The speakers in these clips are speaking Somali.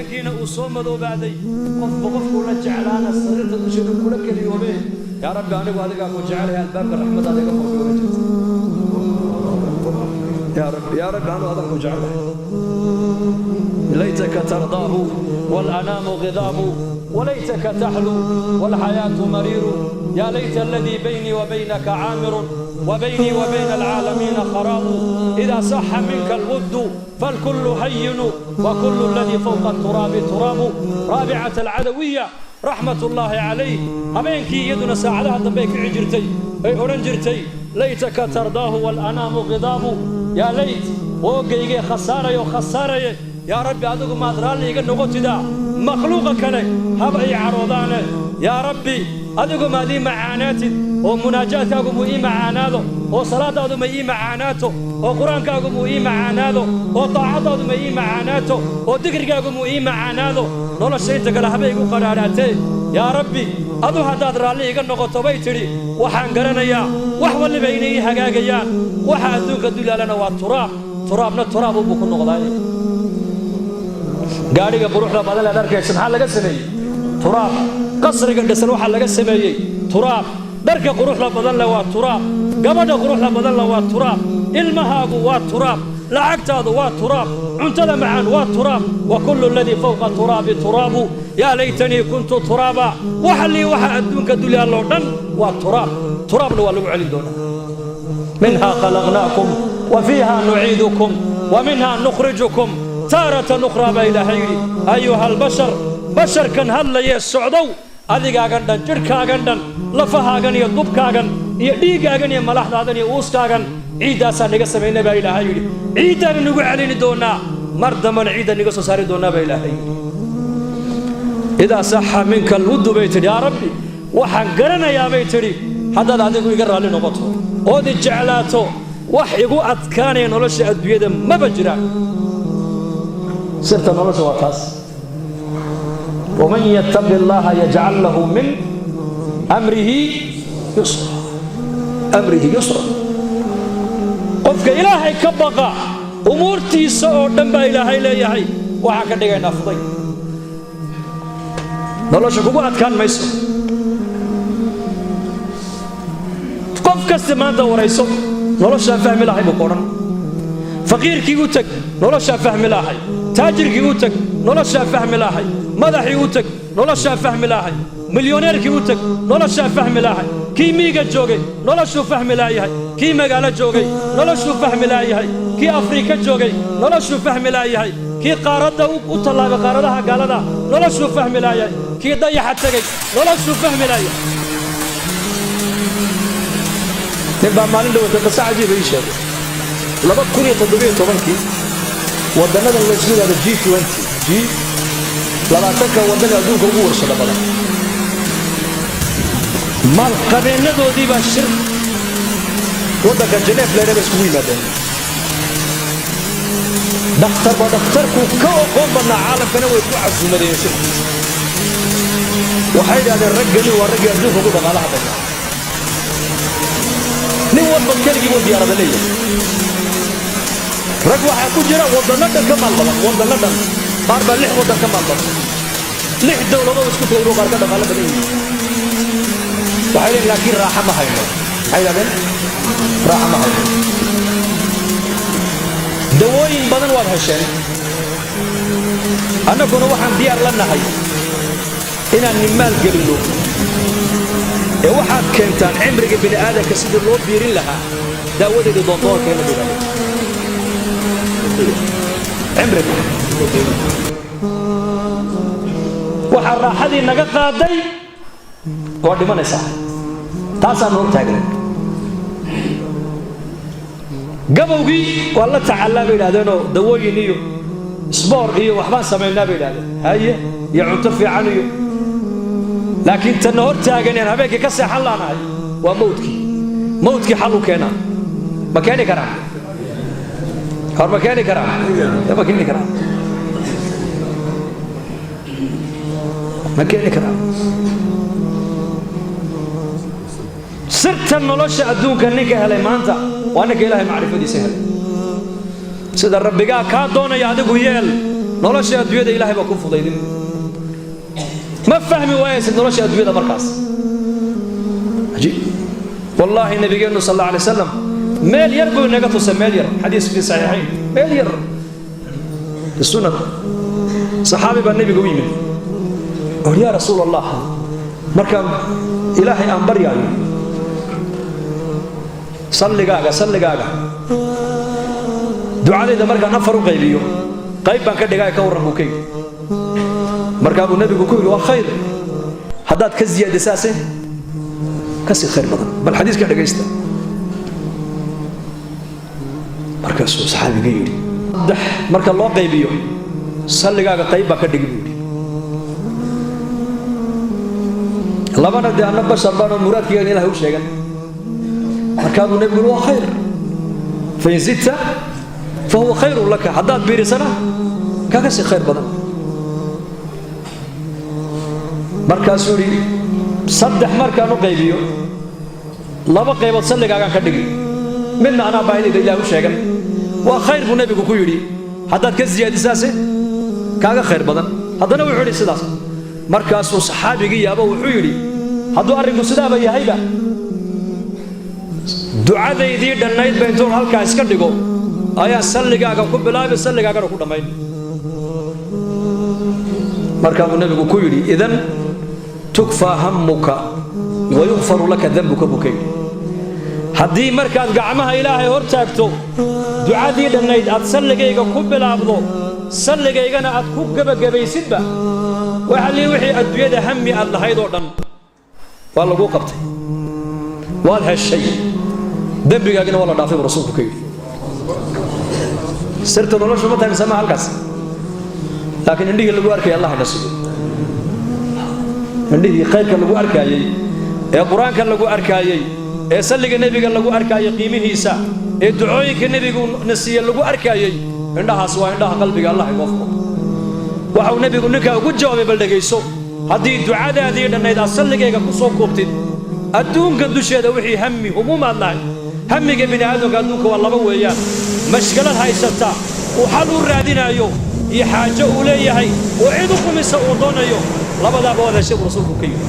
Habeenkiina uu soo madoobaaday, qofba qofkuu la jeclaana sariirta dusheedu kula keliyoobe. Yaa Rabbi, anigu adigaa ku jecelahay, albaabka raxmadaada iga furfi oga jirta. Yaa Rabbi, yaa Rabbi, anigu adan ku jecelahay. Laytaka tardaahu walanaamu ghidaabu walaytaka taxlu walxayaatu mariiru. Yaa layta aladii baynii wa baynaka caamirun وبيني وبين العالمين خراب. إذا صح منك الود فالكل هين، وكل الذي فوق التراب تراب. رابعة العدوية رحمة الله عليه habeenkii iyaduna saacadaha dambe kici jirtay ay odhan jirtay: laytaka tardaahu walanaamu ghidaabu. Yaa layt, hoogaygee khasaarayo khasaaraye, yaa Rabbi, adigu maad raalli iga noqotidaa, makhluuqa kale haba ay cadhoodaane. Yaa Rabbi, adigu maad ii macaanaatid, oo munaajaadkaagu muu ii macaanaado, oo salaadaadu ma ii macaanaato, oo qur-aankaagu muu ii macaanaado, oo daacadaadu ma ii macaanaato, oo dikrigaagu muu ii macaanaado, nolosha inta kale haba igu qadhaadhaatee. Yaa Rabbi, adu haddaad raalli iga noqoto, bay tidhi, waxaan garanayaa wax walliba inay ii hagaagayaan. Waxa adduunka dulyaalana waa turaab, turaabna turaab unbuu ku noqdaay. Gaadhiga quruxda badan leed arkaysa maxaa laga sameeyey? Turaab. Qasriga dhisan waxaa laga sameeyey turaab. Dharka quruxda badan leh waa turaab. Gabadha quruxda badan leh waa turaab. Ilmahaagu waa turaab. Lacagtaadu waa turaab. Cuntada macaan waa turaab. Wa kullu aladii fawqa turaabi turaabu. Yaa laytanii kuntu turaaba. Waxa lii waxa adduunka dulyaalloo dhan waa turaab, turaabna waa lagu celin doonaa. Minhaa khalaqnaakum wa fiiha nuciidukum wa minhaa nukhrijukum taaratan ukhraa, baa Ilaahay yidhi. Ayuha albashar, basharkan hadlayee socdow, adigaagan dhan, jidhkaagan dhan, lafahaagan iyo dubkaagan iyo dhiiggaagan iyo malaxdaadan iyo uuskaagan ciiddaasaa naga samaynay, baa Ilaahay yidhi. Ciiddaana nagu celini doonaa, mar dambana ciidda naga soo saari doonaa, baa Ilaahay yidhi. Idaa saxa minka alwuddu, bay tidhi, yaa Rabbi, waxaan garanayaa, bay tidhi, haddaad adigu iga raalli noqoto ood i jeclaato, wax igu adkaanaya nolosha adduunyada maba jiraan. Sirta nolosha waa taas. Waman yattaqi Allaha yajcal lahu min amrihi yusra, amrihi yusra. Qofka Ilaahay ka baqa, umuurtiisa oo dhan baa Ilaahay leeyahay waxaan ka dhigaynaa fuday, nolosha kugu adkaan mayso. Qof kasta maanta warayso, noloshaa fahmi lahay buu ku odhan. Faqiirkii u teg, noloshaa fahmi lahay. Taajirkii u teg, noloshaa fahmi lahay. Madaxii u teg, noloshaa fahmi lahay. Milyoneerkii u teg, noloshaa fahmi lahay. Kii miiga joogay noloshuu fahmi laayahay. Kii magaalo joogay noloshuu fahmi laayahay. Kii Afrika joogay noloshuu fahmi laayahay. Kii qaaradda u tallaabay qaaradaha gaalada noloshuu fahmi laayahay. Kii dayaxa tegey noloshuu fahmi laayahay. Nin baa maalin dhawata qisa cajiiba ii sheegay. 2017-kii waddannadan laysku yidhahdo G20, G20-ka waddanka adduunka ugu warshada badan, maalqabeennadoodii baa shir waddanka Jeneef leedha ba iskugu yimaadeen. Dhakhtarba dhakhtarku ka oqoon badnaa caalamkana way ku casuumadeen shirkiisa. Waxay idhahdeen, raggani waa raggii adduunka ugu dhaqaalaha badnaa, nin walba keligii buu diyaarada leeyahay. Rag waxaa ku jira waddanno dhan ka maal badan, waddanno dhan. Qaar baa lix waddan ka maal badan, lix dowladood isku tagay buu qaar ka dhaqaalo badan yihiin. Waxay leeyihin, laakiin raaxa ma hayno. Maxay yidhahdeen? Raaxa ma hayno. Dawooyin badan waad hesheen, annaguna waxaan diyaar la nahay inaan nimaal gelinno, ee waxaad keentaan cimriga bini aadamka sidii loo biirin lahaa daawadeedii doondoonkeena, bay yidhahdeen. Cimriga waxaa raaxadii naga qaaday waa dhimanaysaa, taasaan hor taagnay. Gabowgii waa la tacallaa, bay idhahdeenoo dawooyin iyo sboor iyo waxbaan samaynaa, bay idhahdeen, haye, iyo cunto fiican iyo, laakiin tanna hor taaganeen habeenkii ka seexan laanahay waa mawdkii. Mawdkii xal u keenaa. Ma keeni karaan? Hor ma keeni karaan? Ma keeni karaan? Ma keeni karaan? Sirta nolosha adduunka ninka helay maanta waa ninka Ilaahay macrifadiisa helay. Sida Rabbigaa kaa doonaya adigu yeel. Nolosha adduunyada Ilaahay baa ku fudaydin. Ma fahmi waayaysid nolosha adduunyada markaas. Cajiib wallaahi. Nabigeennu sal alla alay wasalam meel yar buu inaga tusay, meel yar, xadiis fi saxiixayn, meel yar fi sunan. Saxaabi baa nebiga u yimid or: "Yaa Rasuul Allah, markaan Ilaahay aan baryaayo, salligaaga ducadayda markaan afar u qaybiyo, qayb baan ka dhigaay, ka warran?" buu ka yidhi. Markaa buu nebigu ku yidhi: "Waa khayr, haddaad ka ziyaadisaase kasii khayr badan." Bal xadiiska dhegaysta. Markaasuu saxaabiga yidhi: "Saddex marka loo qaybiyo salligaaga qayb baan ka dhigi," buu yidhi. "Labana dee anna bashar baan oo muraadkaygan Ilahay u sheegan." Markaa buu nebigu yidhi: "Waa khayr, fain zidta fahuwa khayrun laka, haddaad biirisana kaga sii khayr badan." Markaasuu yidhi: "Saddex markaan u qaybiyo, laba qaybood salligaagaan ka dhigi, midna anaa baahidayda Ilaah u sheegan." "Waa khayr," buu nebigu ku yidhi, "haddaad ka siyaadisaase kaaga khayr badan." Haddana wuxuu yidhi sidaas. Markaasuu saxaabigii yaabo, wuxuu yidhi: "Hadduu arrinku sidaaba yahayba, ducadaydii dhannaydba intuun halkaa iska dhigo ayaan salligaaga ku bilaabi, salligaagana ku dhammayn." Markaa buu nebigu ku yidhi: "Idan tukfaa hammuka wa yukfaru laka dembuka," buu ka yidhi. "Haddii markaad gacmaha Ilaahay hor taagto ducadii dhannayd aad salligayga ku bilaabdo, salligaygana aad ku gebagabaysidba, waxa lii wixii adduunyada hammi aad lahayd oo dhan waa laguu qabtay, waad heshay, dembigaagina waa la dhaafay," buu rasuulku ka yidhi. Sirta noloshu ma tahay mise ma halkaas? Laakiin indhihii lagu arkaya Allah ina siiyo, indhihii khayrka lagu arkaayey, ee Qur-aanka lagu arkaayey, ee salliga nebiga lagu arkaayey qiimihiisa, ee ducooyinka nebigu na siiye lagu arkaayey, indhahaas waa indhaha qalbiga. Allah inoo furo. Waxau nebigu ninkaa ugu jawaabay, bal dhegayso: "Haddii ducadaadii dhannayd aad salligayga ku soo koobtid, adduunka dusheeda wixii hammi humuumaad lahay." Hamiga bini aadamka adduunka waa laba weeyaan: mashkalad haysata uu xal u raadinaayo iyo xaajo uu leeyahay oo cid u qumisa uu doonayo. Labadaaba waad heshay, buu rasuulku ka yidhi.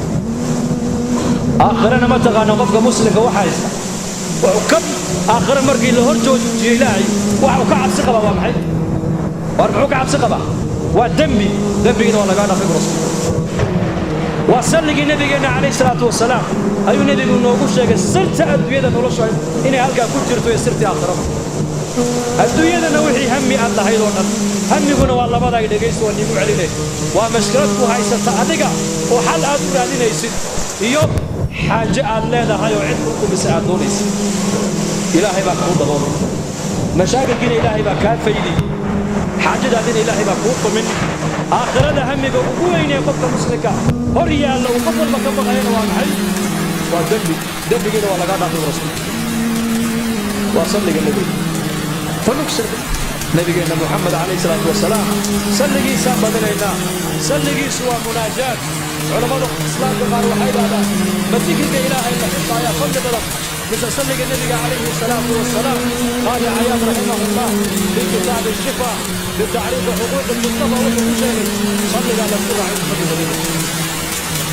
Aakhirana ma taqaana qofka muslimka waxa haysta? Wuxuu ka aakhire markii la hor joojiyo Ilaahay, waxa uu ka cabsi qabaa waa maxay? Waar muxuu ka cabsi qabaa? Waa dembi. Dembigiina waa lagaa dhafay, buu rasuulku. Waa salligii nabigeenna calayhi salaatu wasalaam ayuu nebigu noogu sheegay sirta adduunyada noloshu inay halkaa ku jirto iyo sirtii aakhirada. Adduunyadana wixii hami aad lahayd oo dhan, hamiguna waa labada ay, dhegaysto, waa niigu celinay: waa mashkilad ku haysata adiga oo xal aad u raadinaysid, iyo xaajo aad leedahay oo cid ku qumisa aad doonaysid. Ilaahay baa kuu daboolay mashaakilkiina, Ilaahay baa kaa faydi xaajadaadina, Ilaahay baa kuu qumin. Aakhirada hamiga ugu weynee qofka muslimka hor yaalla uu qof walba ka baqayana waa maxay? Waa dembi. Dembigiina waa lagaa dhaafay, rasuulka. Waa salliga nebiga. Fanuksir nabigeenna Muxamed calayhi salaatu wasalaam, salligiisaan badinaynaa. Salligiisu waa munaajaat. Culammada islaamka qaar waxay idhahdaan: ma dikriga Ilaahay la xusaayaa fadli badan mise salliga nebiga calayhi salaatu wasalaam? Qaadi Cayaad raximahullah fii kitaabi Shifa bitacriifi xuquuqi Lmustafa wuxuu ku sheegay salligaa lasku raacay fadli badan.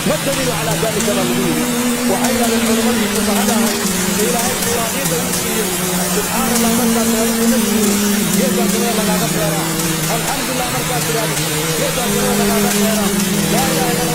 "Ma daliilu calaa dalika?" baa lagu yidhi. Waxay yidhahdeen culammadii fuqahada ahayd ee Ilaahay quraaniyadda uu siiyey: "Subxaana Allah markaad tidhahdo," uu nabigu yidhi, "geedbaa jannada lagaaga beeraa. Alxamdulilah markaad tidhahdo, geedbaa jannada lagaaga beeraa. Laa ilaaha illa